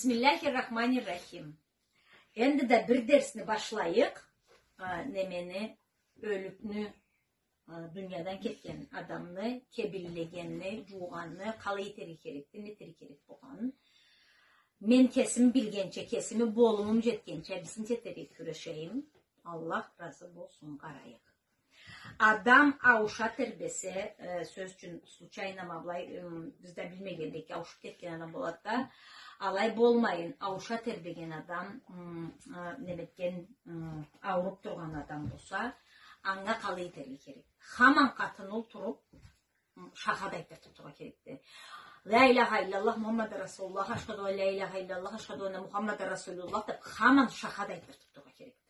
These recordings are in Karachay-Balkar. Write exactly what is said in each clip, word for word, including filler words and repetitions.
Бисмиллахир-рахманир-рахим. Энди да бир дерсни башлайыкъ. А, немени, ёлюкню, а, дуниядан кетген адамны кебинлегенни, джуугъанны къалай этерге керекди, не этерге керек болгъанын. Мен кесим билгенча, кесими болумум джетгенча, бисмилла этерге кюрешейим. Аллах разы болсун, къарайыкъ. Адам ауша тербесе, э, сёз ючюн, случайно ма былай, м, биз да билмегенлей ауушуп кетген адам болады да, алай болмайын, ауша тербеген адам, м, э, неметген, м, ауруп тургъан адам болса, анга къалай этерге керек? Хаман къатыны олтуруп, м, шахад айтдыртып тургъа керекди. Ля иляха илляллах Мухаммад Расулуллах, ашхаду ан ля иляха илляллах, ашхаду анна Мухаммад Расулуллах деп хаман шахад айтдыртып тургъа керекди.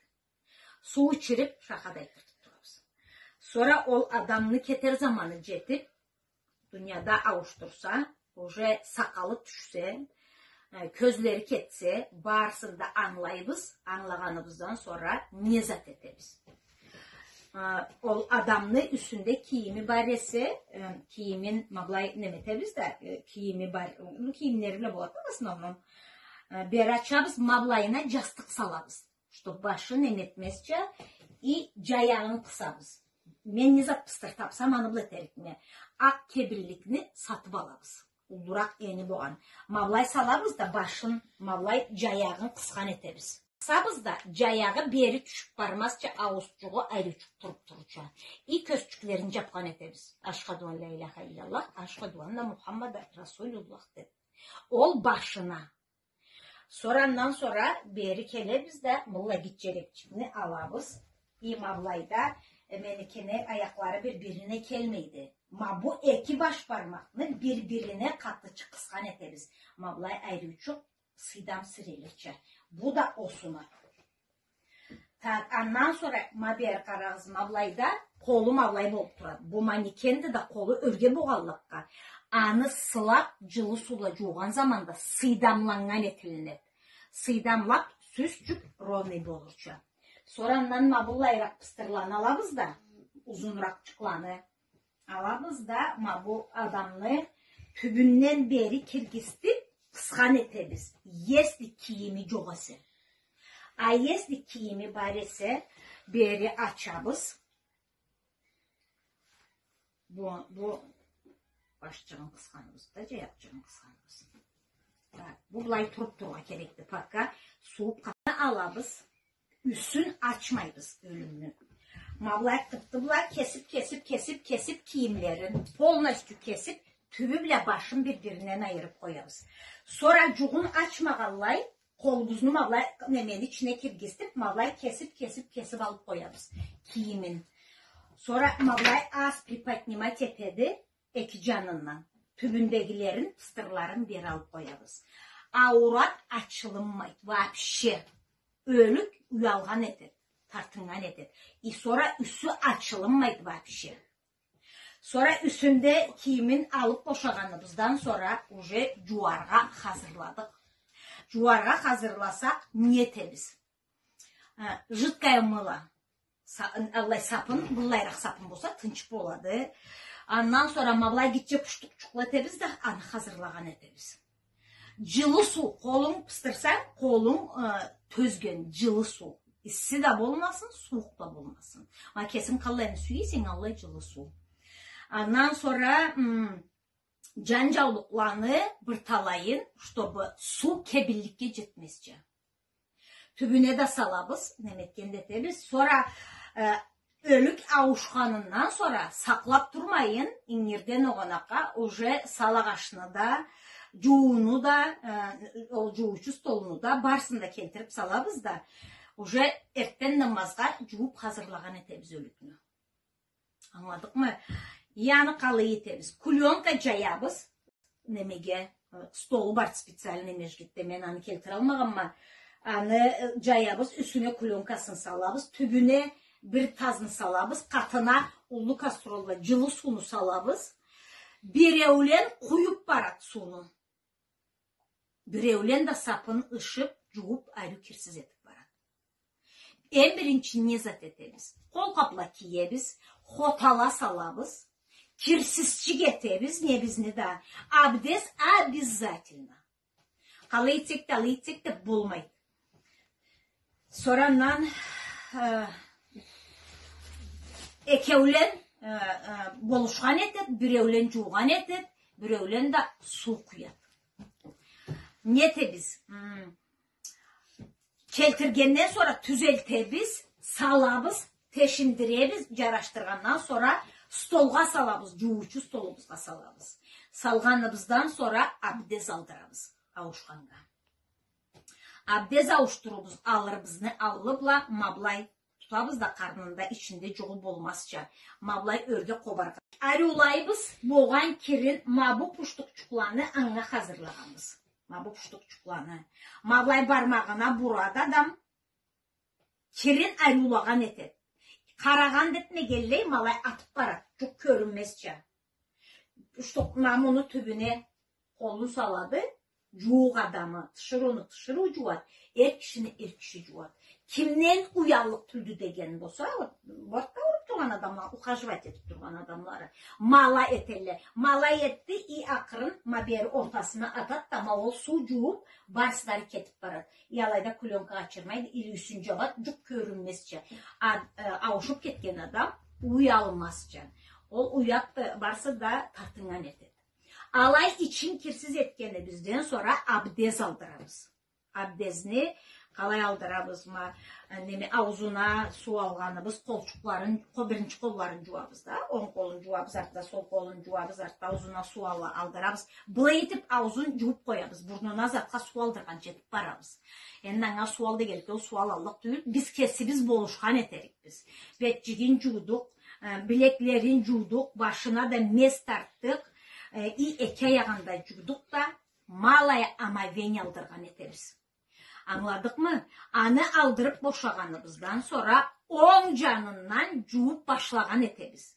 Суу ичирип, шахад айтдыртып турабыз. Сора ол адамны кетер заманы джетип, дунияда ауушдурса, уже сакъалы тюшсе, э, кёзлери кетсе, барысын да ангылайбыз, ангылагъаныбыздан сора не зат этебиз? Э, ол адамны юсюнде кийими бар эсе, э, кийимин ма былай неметебиз да, э, кийими бар, ну, кийимлери бла болады да, в основном. Э, бери ачабыз, ма былайына джастыкъ салабыз. Чтоб башы неметмезча, и джаягъын къысабыз. Мен не зат пыстыр тапсам, аны бла этерикме. Акъ кебинликни сатып алабыз. Уллуракъ эни болгъан. Ма былай салабыз да башын, ма былай джаягъын къысхан этебиз. Къысабыз да, джаягъы бери тюшюп бармазча, ауузчугъу ариучукъ туруп турурча. И кёзчюклерин джапхан этебиз. Ашхаду ан ля иляха илляллах, ашхаду анна Мухаммада Расулуллах деп. Ол башына. Сора андан сора бери келебиз да, мулла гитчерекчикни алабыз. И ма былайда, э, меникини аякълары бир-бирине келмейди. Ма бу эки баш бармакъны бир-бирине къатычыкъ къысхан этебиз. Ма былай ариучукъ сыйдам сирелирча. Бу да осуна. Так, андан сора ма бери къарагъыз, ма былайда къолу ма былай болуп турады. Бу манекенди да, къолу ёрге болгъанлыкъгъа, аны сылап, джылы суу бла джуугъан заманда сыйдамланнган этилинеди. Сыйдамлап, сюзчюк ровный болурча. Сора андан ма былайыракъ пыстырланы алабыз да, узунуракъчыкъланы. Алабыз да, ма бу адамны тюбюнден бери киргизтип, къысхан этебиз. Если кийими джокъ эсе. А если кийими бар эсе, бери ачабыз. Бу, бу башчыгъын къысханыбыз да, джаякъчыгъын къысханыбыз. Так, бу былай туруп турургъа керекди, пока сууп къа-, алабыз. Юсюн ачмайбыз ёлюмню. Ма былай къыпты бла кесип, кесип, кесип, кесип кийимлерин, полностью кесип, тюбю бла башын бир-биринден айырып къоябыз. Сора джугъун ачмагъанлай, къолубузну ма былай немени ичине киргизтип, ма былай кесип, кесип, кесип алып къоябыз кийимин. Сора ма былай аз приподнимать этеди, эки джанындан. Тюбюндегилерин, пыстырларын бери алып къоябыз. Аурат ачылынмайды вообще. Ёлюк уялгъан этеди, тартыннган этеди. И сора юсю ачылынмайды вообще. Сора юсюнде кийимин алып бошагъаныбыздан сора уже джууаргъа хазырладыкъ. Джууаргъа хазырласакъ, не этебиз? А, жидкое мыло. Са-, аллай сапын, быллайыракъ сапын болса, тынч болады. Андан сора ма былай гитче пуштукъчукъла этебиз да, аны хазырлагъан этебиз. Джылы суу, къолунг пыстырсанг, къолунг, э, тёзген, джылы суу. Исси да болмасын, сууукъ да болмасын. Ма кесинг къаллайын сюе эсенг, аллай джылы суу. Андан сора, м, джан джаулукъланы бир талайын, чтобы суу кебинликге джетмезча. Тюбюне да салабыз, неметген да этебиз. Сора, э, ёлюк ауушханындан сора сакълап турмайын, ингирден огъуна къа-, уже сал агъачны да, джуууну да, э, ол джуучу столну да, барысын да келтирип салабыз да, уже эртден намазгъа джууп хазырлагъан этебиз ёлюкню. Ангыладыкъмы? Аны къалай этебиз? Клеёнка джаябыз. Немеге, э, столу бар специальный межгитде, мен аны келтиралмагъанма. Аны, э, джаябыз, юсюне клеёнкасын салабыз, тюбюне бир тазны салабыз, къатына уллу кастрюльда джылы сууну салабыз. Биреулен къуюп барады сууну. Биреулен да сапын ышып, джууп, ариу кирсиз этип барады. Эм биринчи не зат этебиз? Къолкъапла киебиз, хотала салабыз, кирсизчик этебиз, небизни да, абдез обязательно. Алай этсек да, алай этсек да болмайды. Сора андан, э, экеулен, э, э, болушхан этед, биреулен джуугъан этед, биреулен да суу къуяд. Не этебиз? М, келтиргенден сора тюзелтебиз, салабыз, тешиндиребиз, джарашдыргъандан сора столгъа салабыз, джуучу столубузгъа салабыз. Салгъаныбыздан сора абдез алдырабыз ауушханнга. Абдез ауушдурубуз, алырыбызны аллы бла ма былай тутабыз да, къарнында, ичинде джугъу болмазча, ма былай ёрге къобаргъа. Ариулайбыз, болгъан кирин, ма бу пуштукъчукъланы анга хазырлагъанбыз. Ма бу пуштукъчукъланы. Ма былай бармагъына бурады адам, кирин ариулагъан этед. Къарагъан да этмегенлей, ма былай атыб барад, джукъ кёрюнмезча. Пуштукъ-, ма муну тюбюне къолун салады, джууукъ адамы, тиширыуну тиширыу джууад, эр кишини эр киши джууад. Кимден уяллыкъ тюлдю деген болса, вот, бордда уруп тургъан адамла, ухаживать этиб тургъан адамлары. Ма алай этелле. Ма алай этди, и акъырын ма бери ортасына атад да, ма ол суу джууп, барысы да ары кетиб барад. И алайда клёнка ачырмайды, или юсюн джабад, джукъ кёрюнмезча. А, э, ауушуб кетген адам уялмазча. Ол уяб, э, барысы да тартыннган этед. Алай ичин кирсиз этгенибизден сора абдез алдырабыз. Абдезни къалай алдырабыз? Ма, э, неме, ауузуна суу алгъаныбыз, къолчукъларын, къо-, биринчи къолларын джууабыз да, онг къолун джууабыз, артда сол къолун джууабыз, артда ауузуна суу ала-, алдырабыз. Былай этиб ауузун джууп къоябыз, бурнуна затха суу алдыргъанча этиб барабыз. Энди анга суу ал дегенликге, ол суу алаллыкъ тюйюл, биз кесибиз болушхан этерикбиз. Бетчигин джуудукъ, э, билеклерин джуудукъ, башына да мес тартдыкъ, э, и эки аягъын да джуудукъ да, ма алай омовение алдыргъан этебиз. Ангыладыкъмы? Аны алдырыб бошагъаныбыздан сора онг джанындан джууп башлагъан этебиз.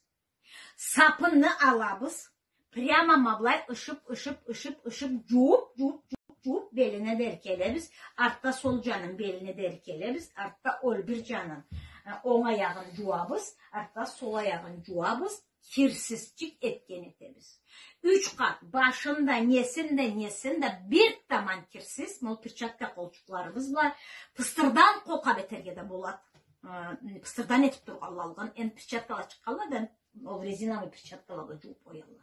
Сапынны алабыз, прямо ма былай ышыб, ышыб, ышыб, ышыб, джууп, джууп, джууп, джууп, белине дери келебиз. Артда сол джанын белине дери келебиз. Артда ол бир джанын, э, онг аягъын джууабыз, артда сол аягъын джууабыз. Кирсизчик этген этебиз. Юч къат, башын да, несин да, несин да, бир таман кирсиз, ма ол перчатка къолчукъларыбыз бла, пыстырдан къолкъаб этерге да болад. Э, пыстырдан этиб тургъанла алгъын, энди перчаткала чыкъгъанла да, ол резиновый перчаткала бла джууп къоялла.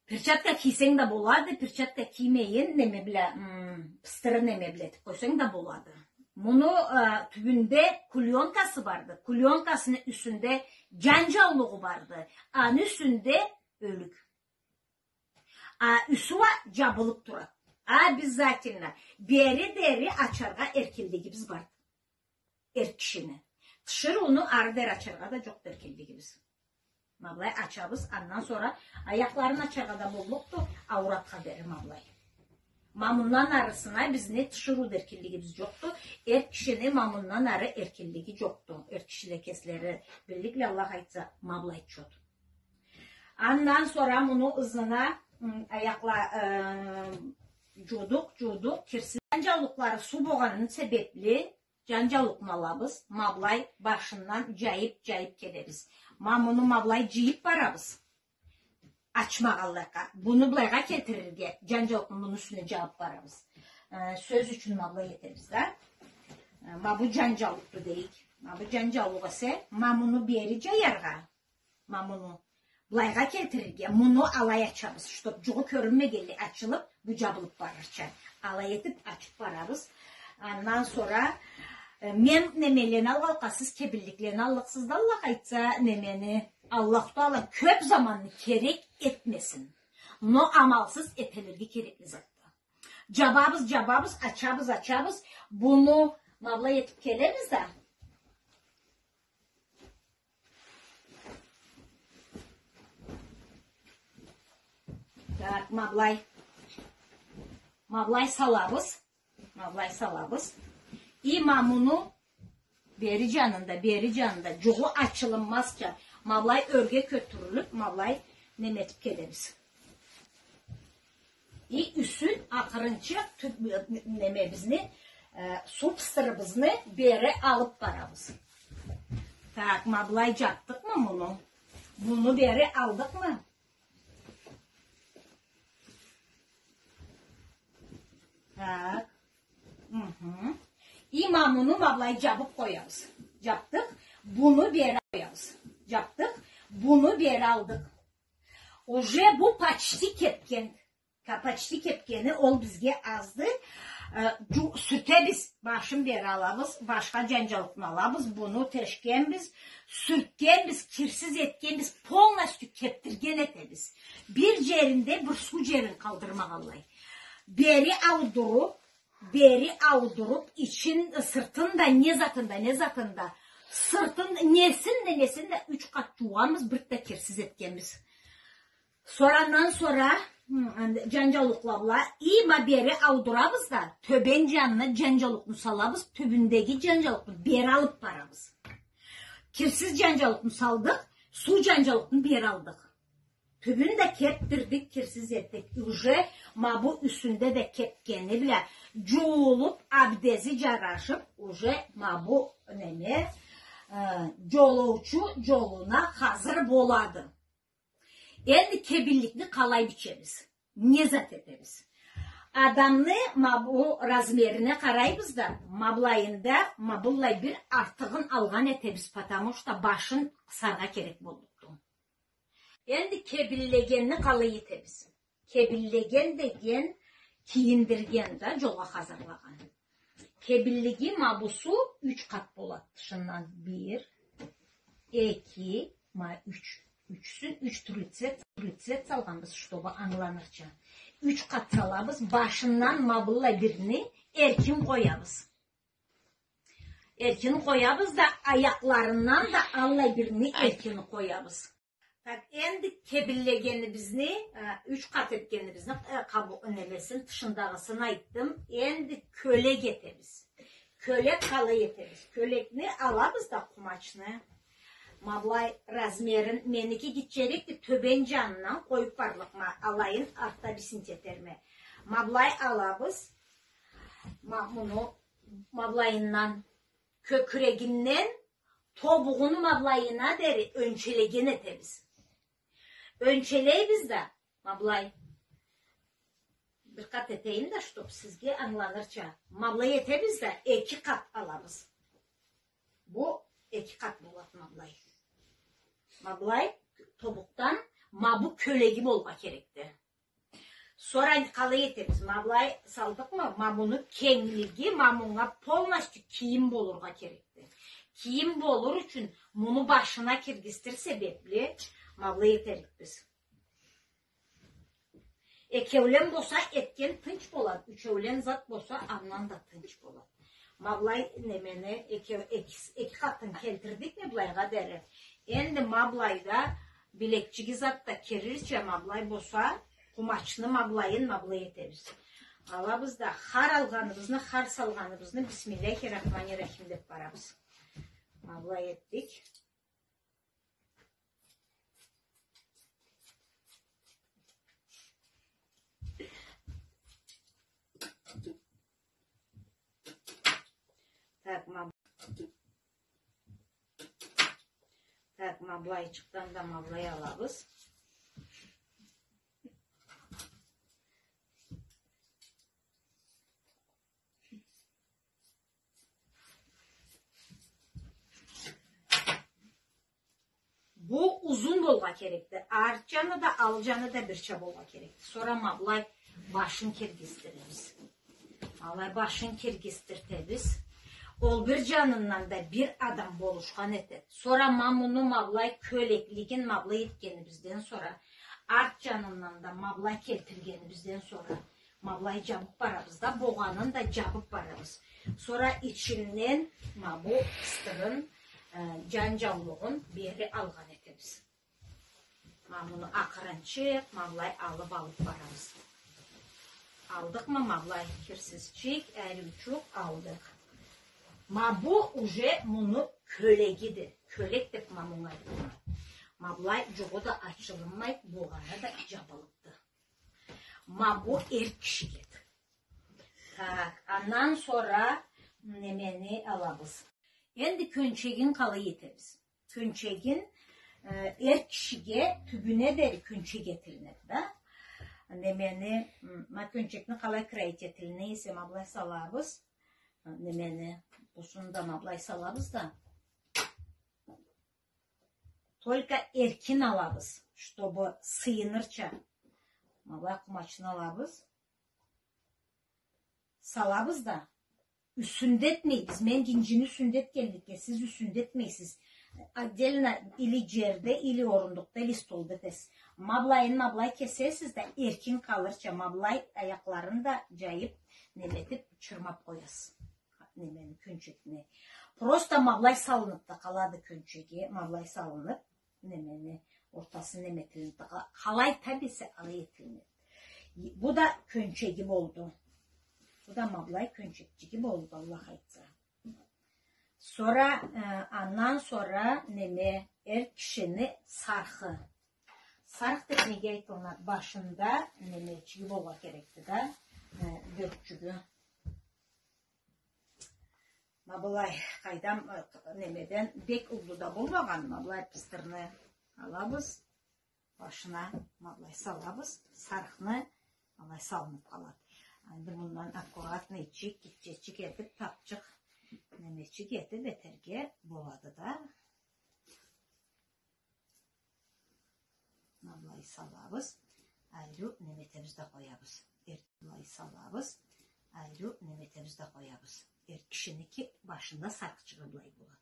Перчатка кийсенг да болады, перчатка киймейин, неме бла, м, пыстыры неме бла этиб къойсанг да болады. Муну, э, тюбюнде клеёнкасы барды, клеёнкасыны юсюнде джанджаулугъу барды, аны юсюнде ёлюк. А юсю уа джабылыб турады. Обязательно. Бери дери ачаргъа эркинлигибиз барды. Эр кишини. Тиширыуну ары дери ачаргъа да джокъду эркинлигибиз. Ма былай ачабыз, андан сора аякъларын ачаргъа да боллукъду, ауратха дери ма былай. Ма мындан арысына бизни тиширыуда эркинлигибиз джокъду, эр кишини ма мындан ары эркинлиги джокъду. Эр кишиле кеслери билликле, Аллах айтса, ма былай чот. Андан сора муну ызына, м, аякъла-, э, джуудукъ, джуудукъ, кирсиз. Джанджаулукълары суу болгъаныны себебли, джанджаулукъну алабыз, ма былай башындан джайыб, джайыб келебиз. Ма муну ма былай джыйыб барабыз. Ачмагъанлыкъгъа. Буну былайгъа келтирирге, джанджаулукъну муну юсюне джабыб барабыз. Э, сёз ючюн ма былай этебиз да. Э, ма бу джанджаулукъду дейик. Ма бу джанджаулукъ эсе, ма муну бери джаяргъа. Ма муну былайгъа келтирирге, муну алай ачабыз, чтоб джугъу кёрюнмегенлей ачылыб, бу джабылыб барырча. Алай этиб ачыб барабыз. Андан сора, э, мен немелени алгъанлыкъгъа, сиз кебинликлени аллыкъсыз да, Аллах айтса, немени, Аллаху Тагъала кёб заманны керек этмесин. Но амалсыз этилирге керекли затды. Джабабыз, джабабыз, ачабыз, ачабыз. Буну ма былай этиб келебиз да. Так, ма былай. Ма былай салабыз. Ма былай салабыз. И ма муну бери джанында, бери джанында, джугъу ачылынмазча, ма былай ёрге кётюрюлюб, ма былай неме этиб келебиз. И юсюн акъырынчыкъ тю-, немебизни, э, суу пыстырыбызны бери алыб барабыз. Так, ма былай джабдыкъмы муну? Муну бери алдыкъмы? Так. Мгм. И ма муну ма былай джабыб къоябыз. Джабдыкъ. Буну бери къоябыз. Джабдыкъ. Буну бери алдыкъ. Уже бу почти кебген. Ка-, почти кебгени, ол бизге азды. Э, джу-, сюртебиз. Башын бери алабыз. Башха джанджаулукъну алабыз. Буну тешгенбиз. Сюртгенбиз. Кирсиз этгенбиз. Полностью кебдирген этебиз. Бир джеринде бир суу джерин къалдырмагъанлай. Бери аудуруб, бери аудуруб, ичин, сыртын да, не затын да, не затын да, сыртын, несин да, несин да юч къат джуугъанбыз, бир да кирсиз этгенбиз. Сора андан сора, хы, джанджаулукъла бла, и ма бери аудурабыз да, тёбен джанына джанджаулукъну салабыз, тюбюндеги джанджаулукъну бери алыб барабыз. Кирсиз джанджаулукъну салдыкъ, суу джанджаулукъну бери алдыкъ. Тюбюн да кебдирдик, кирсиз этдик. Уже ма бу юсюнде да кебгени бла джуулуб, абдези джарашыб, уже ма бу неме, э, джолоучу джолуна хазыр болады. Энди кебинликни къалай бичебиз? Не зат этебиз? Адамны ма бу размерине къарайбыз да, ма былайында, ма быллай бир артыгъын алгъан этебиз, потому что башын къысаргъа керек боллукъду. Энди кебинлегенни къалай этебиз? Кебинлеген деген кийиндирген да, джолгъа хазырлагъан. Кебинлиги ма бусу юч къат болад. Тышындан бир, эки, ма юч. Ючюсюн юч тюрлю цвет, тюрлю цвет салгъанбыз, чтобы ангыланырча. Юч къат салабыз, башындан ма быллай бирни эркин къоябыз. Эркин къоябыз да, аякъларындан да аллай бирни эркин къоябыз. Так, энди кебинлегенибизни, э, юч къат этгенибизни, э, къабу-, немесин, тышындагъысын айтдым. Энди кёлек этебиз. Кёлек къалай этебиз? Кёлекни алабыз да къумачны. Ма былай размерин, меники гитчерекди, тёбен джанындан къоюб барлыкъма, алайын артда бисинт этерме. Ма былай алабыз. Ма муну ма былайындан, кёкюрегинден тобугъуну ма былайына дери ёнчелеген этебиз. Ёнчелейбиз да, ма былай. Бир къат этейим да, чтоб сизге ангыланырча. Ма былай этебиз да, эки къат алабыз. Бу эки къат болад ма былай. Ма былай тобукъдан ма бу кёлеги болургъа керекди. Сора къалай этебиз? Ма былай салдыкъмы? Ма муну кенглиги, ма мунга полностью кийим болургъа керекди. Кийим болур ючюн муну башына киргизтир себебли ма былай этерикбиз. Экеулен болса, этген тынч болад, ючеулен зат болса, андан да тынч болад. Ма былай немени эки, эки, эки къатын келтирдикми былайгъа дери? Энди ма былайда билекчиги зат да кирирча, ма былай болса, къумачны ма былайын ма былай этебиз. Алабыз да, хар алгъаныбызны, хар салгъаныбызны бисмиллахи рахмани рахим деб барабыз. Ма былай этдик. Так, ма-, так, ма былайчыкъдан да ма былай алабыз. Бу узун болургъа керекди. Арт джаны да, алд джаны да бирча болургъа керекди. Сора ма былай башын киргизтиребиз. Ма былай башын киргизтиртебиз. Ол бир джанындан да бир адам болушхан этеди. Сора ма муну ма былай кёлеклигин ма былай этгенибизден сора, арт джанындан да ма былай келтиргенибизден сора, ма былай джабыб барабыз да, богъанын да джабыб барабыз. Сора ичинден ма бу ыстырын, э, джан джаулугъун бери алгъан этебиз. Ма муну акъырынчыкъ ма былай алыб, алыб барабыз. Алдыкъмы ма былай кирсизчик, ариучукъ алдыкъ. Ма бу уже муну кёлегиди. Кёлек деб ма мунга айтылады. Ма былай джугъу да ачылынмайды, богъаны да джабылыбды. Ма бу эр кишигеди. Так, андан сора немени алабыз? Энди кёнчегин къалай этебиз? Кёнчегин, э, эр кишиге тюбюне дери кёнчек этилинеди да. Немени, м, ма кёнчекни къалай кроить этилине эсе, ма былай салабыз. Немени, бусуну да ма былай салабыз да. Только эркин алабыз, чтобы сыйынырча. Ма былай къумачны алабыз. Салабыз да, юсюнде этмейбиз. Мен гинжини юсюнде этгенликге, сиз юсюнде этмейсиз. Отдельно или джерде, или орундукъда, или столда этесиз. Ма былайын ма былай кесесиз да, эркин къалырча, ма былай аякъларын да джайыб, неме этиб, чырмаб къоясыз. Немени, кёнчекни. Просто ма былай салыныб да къалады кёнчеги, ма былай салыныб, немени, ортасы неме этилиниб да къала-, къалай таб эсе, алай этилинеди. Бу да кёнчеги болду. Бу да ма былай кёнчекчиги болду, Аллах айтса. Сора, э, андан сора неме, эр кишини сархы. Сарх деб неге айтылынады? Башында немечиги болургъа керекди да, э, бёркчюгю. Ма былай, къайдам, э, немеден, бек уллу да болмагъан, ма былай пыстырны алабыз, башына ма былай салабыз, сархны ма былай салыныб къалады. Энди мындан аккуратнойчик, гитчечик этиб, тапчыкъ немечик этиб этерге болады да. Ма былай салабыз, айры неме этебиз да къоябыз. Эр-, былай салабыз, айры неме этебиз да къоябыз. Эр кишиники башында сархчыгъы былай болады.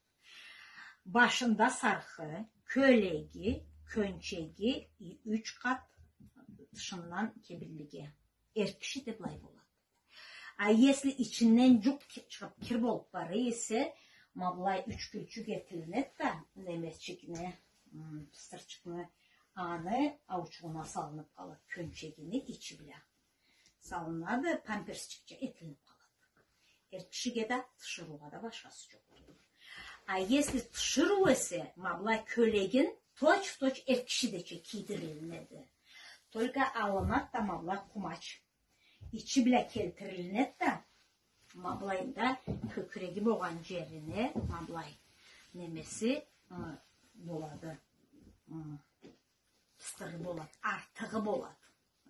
Башында сархы, кёлеги, кёнчеги, и юч къат тышындан кебинлиги. Эр кишиде былай болады. А если ичинден джукъ ки-, чыгъыб, кир болуб бара эсе, ма былай юч кюлчюк этилинеди да, немечикни, м, пыстырчыкъны, аны аучугъуна салыныб къалады, кёнчегини ичи бла. Салынады, памперсчикча этилиниб къалады. Эр кишиге да, тиширыугъа да башхасы джокъду. А если тиширыу эсе, ма былай кёлегин точь-в-точь эр кишидеча кийдирилинеди. Только алынады да ма былай къумач. Ичи бла келтирилинеди да, ма былайда кёкюреги болгъан джерине, ма былай немеси, ы, болады. Ы, пыстыры болады, артыгъы болады.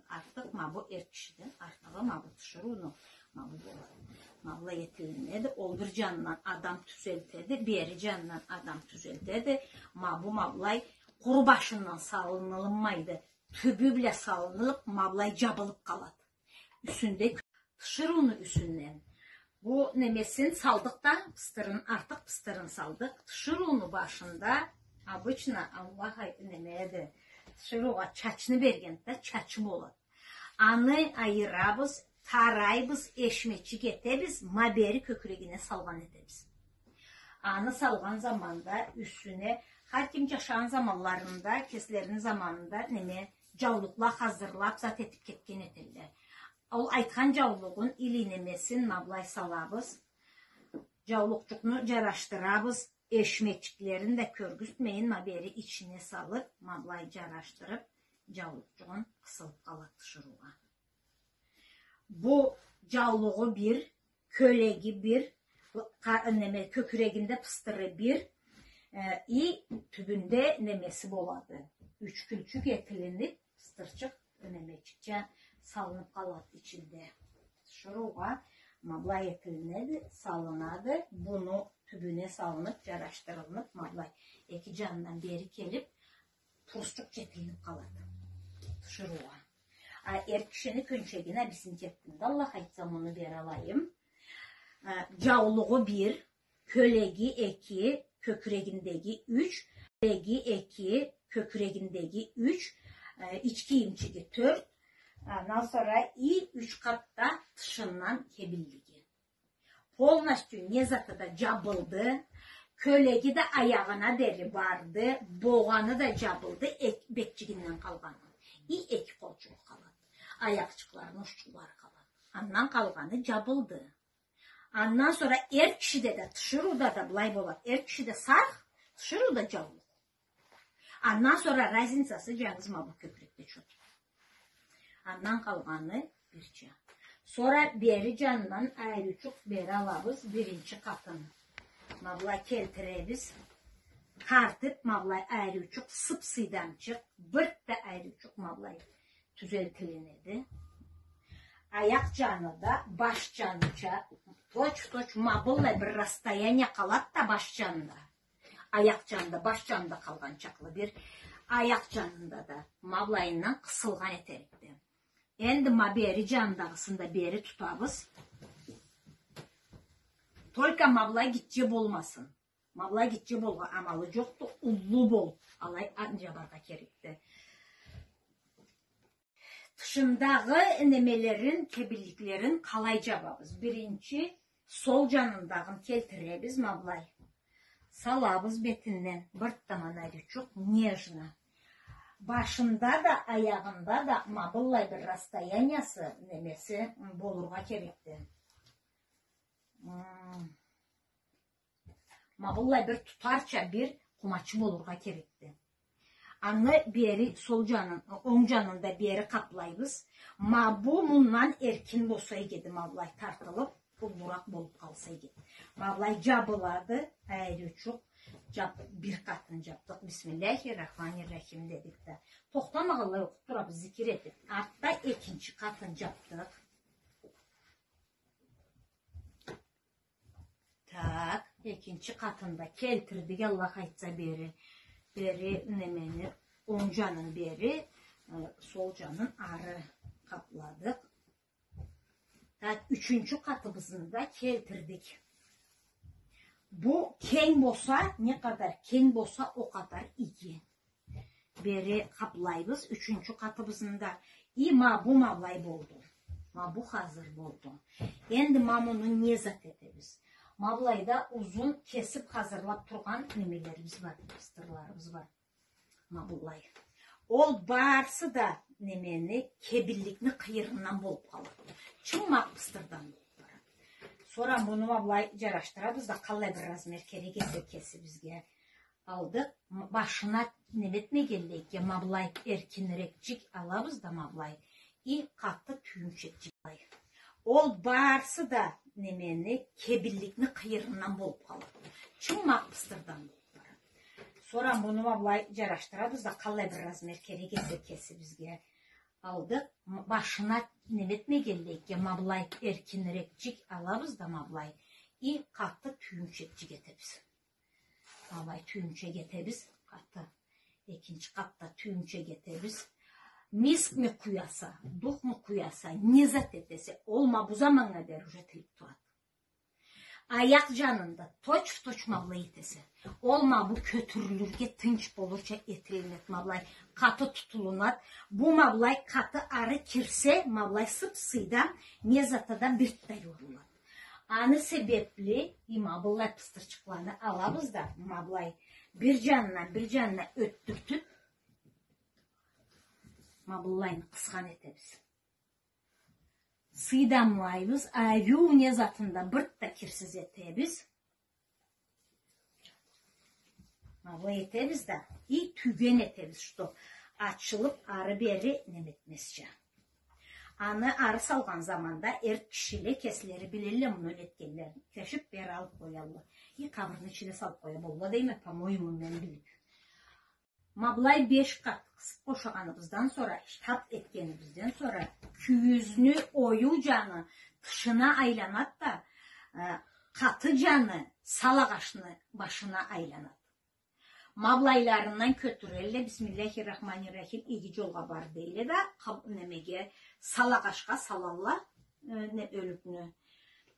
Артыкъ ма бу эр кишиден, артыгъы ма бу тиширыуну, ма бу болады. Ма былай этилинеди, ол бир джанындан адам тюзелтеди, бери джанындан адам тюзелтеди. Ма бу ма былай къуру башындан салынылынмайды. Тюбю бла салынылыб, ма былай джабылыб къалады. Юсюнде кё-, тиширыуну юсюнден. Бу немесин салдыкъ да, пыстырын, артыкъ пыстырын салдыкъ. Тиширыуну башында обычно Аллах ай-, неме эди, тиширыугъа чачны бергенди да, чачы болады. Аны айырабыз, тарайбыз, эшмечик этебиз, ма бери кёкюрегине салгъан этебиз. Аны салгъан заманда юсюне, хар ким джашагъан заманларында, кеслерини заманында, неме, джаулукъла хазырлаб, зат этиб кетген этелле. Ол айтхан джаулугъун или немесин ма былай салабыз, джаулукъчукъну джарашдырабыз, эшмечиклерин да кёргюзтмейин, ма бери ичине салыб, ма былай джарашдырыб, джаулукъчугъун къысылыб къалады тиширыугъа. Бу джаулугъу бир, кёлеги бир, къа-, неме, кёкюрегинде пыстыры бир, э, и тюбюнде немеси болады. Юч кюлчюк этилиниб, пыстырчыкъ немечикча салыныб къалады ичинде. Тиширыугъа ма былай этилинеди, салынады, буну тюбюне салыныб, джарашдырылыныб, ма былай эки джанындан бери келиб, пурсчукъча этилиниб къалады тиширыугъа. А эр кишини кёнчегине бизни кертинде, Аллах айтса, муну бери алайым. А, джаулугъу бир, кёлеги эки, кёкюрегиндеги юч, кёлеги эки, кёкюрегиндеги юч, э, ич кийимчиги тёрт, андан сора и юч къат да тышындан кебинлиги. Полностью не заты да джабылды, кёлеги да аягъына дери барды, богъаны да джабылды, эк-, бетчигинден къалгъаны. И эки къолчугъу къалады. Аякъчыкъларыны ушчукълары къалады. Андан къалгъаны джабылды. Андан сора эр кишиде да, тиширыуда да былай болады. Эр кишиде сарх, тиширыуда джаулукъ. Андан сора разницасы джангыз ма бу кёкюрекде чот. Андан къалгъаны бирча. Сора бери джандан айрычыкъ бери алабыз биринчи къатын. Ма былай келтиребиз. Тартыб, ма былай айрычыкъ, сып-сыйдамчыкъ, бир да айрычыкъ, ма былай тюзелтилинеди. Аякъ джаны да баш джаныча точь-в-точь ма быллай бир расстояние къалад да баш джанында. Аякъ джанында, баш джанында къалгъан чакълы бир аякъ джанында да ма былайындан къысылгъан этерикди. Энди ма бери джанындагъысын да бери тутабыз. Только ма былай гитче болмасын. Ма былай гитче болургъа амалы джокъду, уллу бол. Алай анджа барыргъа керекди. Тышындагъы немелерин, кебинликлерин къалай джабабыз? Биринчи, сол джанындагъын келтиребиз, ма былай. Салабыз бетинден, бир таман ариучукъ, нежно. Башында да, аягъында да ма быллай бир расстояниясы, немеси болургъа керекди. М. Ма быллай бир тутарча бир къумачы болургъа керекди. Аны бери сол джанын, онг джанын да бери къаплайбыз. Ма бу мындан эркин болса игиди, ма былай тартылып, уллуракъ болуп къалса игиди. Ма былай джабылады, ариучукъ, джаб-, бир къатын джабдыкъ, бисмиллахир-рахманир-рахим дедик да. Тохтамагъанлай окъуп турабыз, зикир этип. Артда экинчи къатын джабдыкъ. Так, экинчи къатын да келтирдик, Аллах айтса, бери, бери немени, онг джанын бери, э, сол джанын ары къапладыкъ. Так, ючюнчю къатыбызны да келтирдик. Бу кенг болса, не къадар кенг болса, о къадар иги. Бери къаплайбыз ючюнчю къатыбызны да. И ма бу ма былай болду. Ма бу хазыр болду. Энди ма муну не зат этебиз? Ма былайда узун кесип хазырлап тургъан немелерибиз бар, пыстырларыбыз бар. Ма былай. Ол барысы да немени, кебинликни къыйырындан болуп къалады. Чыммакъ пыстырдан болуп барады. Сора муну ма былай джарашдырабыз да, къаллай бир размер керек эсе кесибизге. Алдыкъ, м-, башына неме этмегенлейге, ма былай эркинирекчик алабыз да, ма былай. И къаты тюйюнчекчик. Ол барысы да немени, кебинликни къыйырындан болуп къалады. Чыммакъ пыстырдан болуп барады. Сора муну ма былай джарашдырабыз да, къаллай бир размер керек эсе кесибизге. Алдыкъ, м-, башына неме этмегенлейге, ма былай эркинирекчик алабыз да, ма былай. И къаты тюйюнчекчик этебиз. Ма былай тюйюнчек этебиз, къаты. Экинчи къатда тюйюнчек этебиз. Мискми къуяса, духму къуяса, не зат этесе, ол ма бу заманнга дери уже тилип турады. Аякъ джанында точь-в-точь ма былай этесе. Ол ма бу кётюрюлюрге тынч болурча этилинеди, ма былай къаты тутулунады. Бу ма былай къаты ары кирсе, ма былай сып-сыйдам, не зат да бирт да джорулады. Аны себепли и ма быллай пыстырчыкъланы алабыз да, ма былай бир джанына, бир джанына ётдюртюп, ма быллайны къысхан этебиз. Сыйдамлайбыз, ариу не затын да бирт да кирсиз этебиз. Ма былай этебиз да, и тюйген этебиз, что ачылып ары-бери неме этмезча. Аны ары салгъан заманда эр кишиле кеслери билелле муну нетгенлерин. Тешип бери алып къоялла. И къабырны ичине салып къоя болла дейме, по-моему, мен билип. Ма былай беш къат къысып къошагъаныбыздан сора, тап этгенибизден сора, кюйюзню оюу джаны тышына айланады да, э, къаты джаны сал агъачны башына айланады. Ма былайларындан кётюрелле, бисмиллахир-рахманир-рахим, иги джолгъа бар дейле да, къаб-, немеге, сал агъачха салалла, э, не, ёлюкню,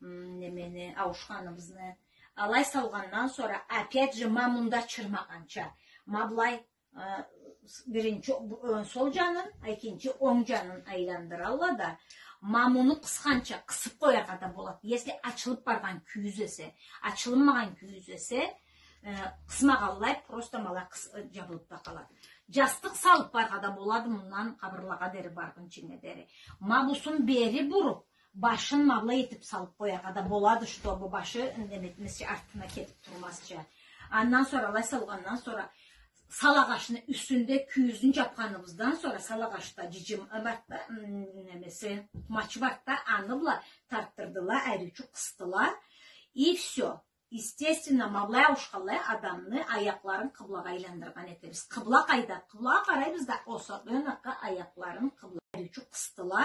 м, немени, ауушханыбызны. Алай салгъандан сора, опять же, ма мында чырмагъанча, ма былай, э, с-, биринчи, бу, э, сол джанын, экинчи онг джанын айландыралла да, ма муну къысханча, къысып къояргъа да болады. Если ачылып баргъан кюйюз эсе, ачылынмагъан кюйюз эсе, э, къысмагъанлай, просто ма алай къыс-, э, джабылып да къалады. Джастыкъ салып барыргъа да болады, мындан къабырлагъа дери баргъынчынга дери. Ма бусун бери буруп, башын ма былай этип салып къояргъа да болады, чтобы башы неме этмезча, артына кетип турмазча. Андан сора, алай салгъандан сора, сал агъачны юсюнде кюйюзюн джапханыбыздан сора, сал агъачда джиджим, э, барды да, м, немеси, къумачы барды да, аны бла тартдырдыла, ариучукъ къысдыла. И всё. Естественно, ма былай ауушханлай адамны аякъларын къыблагъа айландыргъан этебиз. Къыбла къайда? Къыблагъа къарайбыз да, ол сагъатда аны аякъларын къыбла, ючюн къысдыла.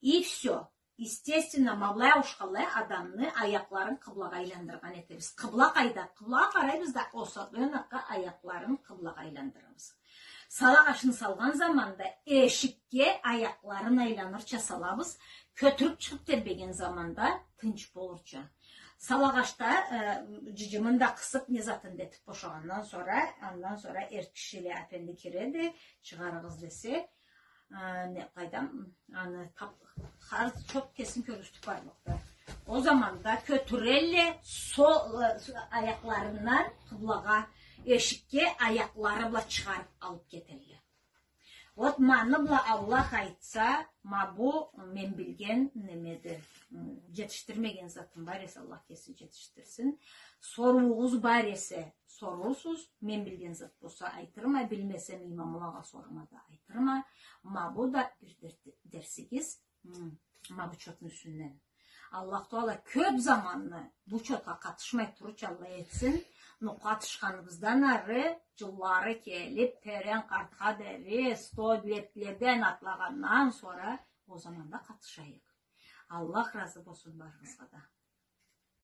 И всё. Естественно, ма былай ауушханлай адамны аякъларын къыблагъа айландыргъан этебиз. Къыбла къайда? Къыблагъа къарайбыз да, ол сагъатда аны аякъларын къыблагъа айландырабыз. Сала къашын салгъан заманда эшикге аякъларын айланырча салабыз, кётюрюп чыгъып тебреген заманда тынч болурча. Сала къашда, э, джыджымын да къысып, не затын да этип бошагъандан сора, андан сора эр кишиле, апенди киреди, чыгъарыгъыз десе, э, не къайдам, аны тап-, хар чот кесин кёргюзтюп барлыкъды. Ол заманда кётюрелле сол, э, аякъларындан къыблагъа, эшикге аякълары бла чыгъарып алып кетелле. Вот муну бла Аллах айтса, ма бу мен билген немеди. М, джетишдирмеген затым бар эсе, Аллах кеси джетишдирсин. Соруугъуз бар эсе, сорурсуз, мен билген зат болса айтырма, билмесем, имамлагъа сорума да айтырма. Ма бу да бир дер-, дерсигиз, м, ма бу чотну юсюнден. Аллах Таала кёп заманны бу чотха къатышмай турурча Аллах этсин. Но къатышханыбыздан ары, джыллары келип, терен къартха дери, сто летледен атлагъандан сора, ол заманда къатышайыкъ. Аллах разы болсун барыгъызгъа да.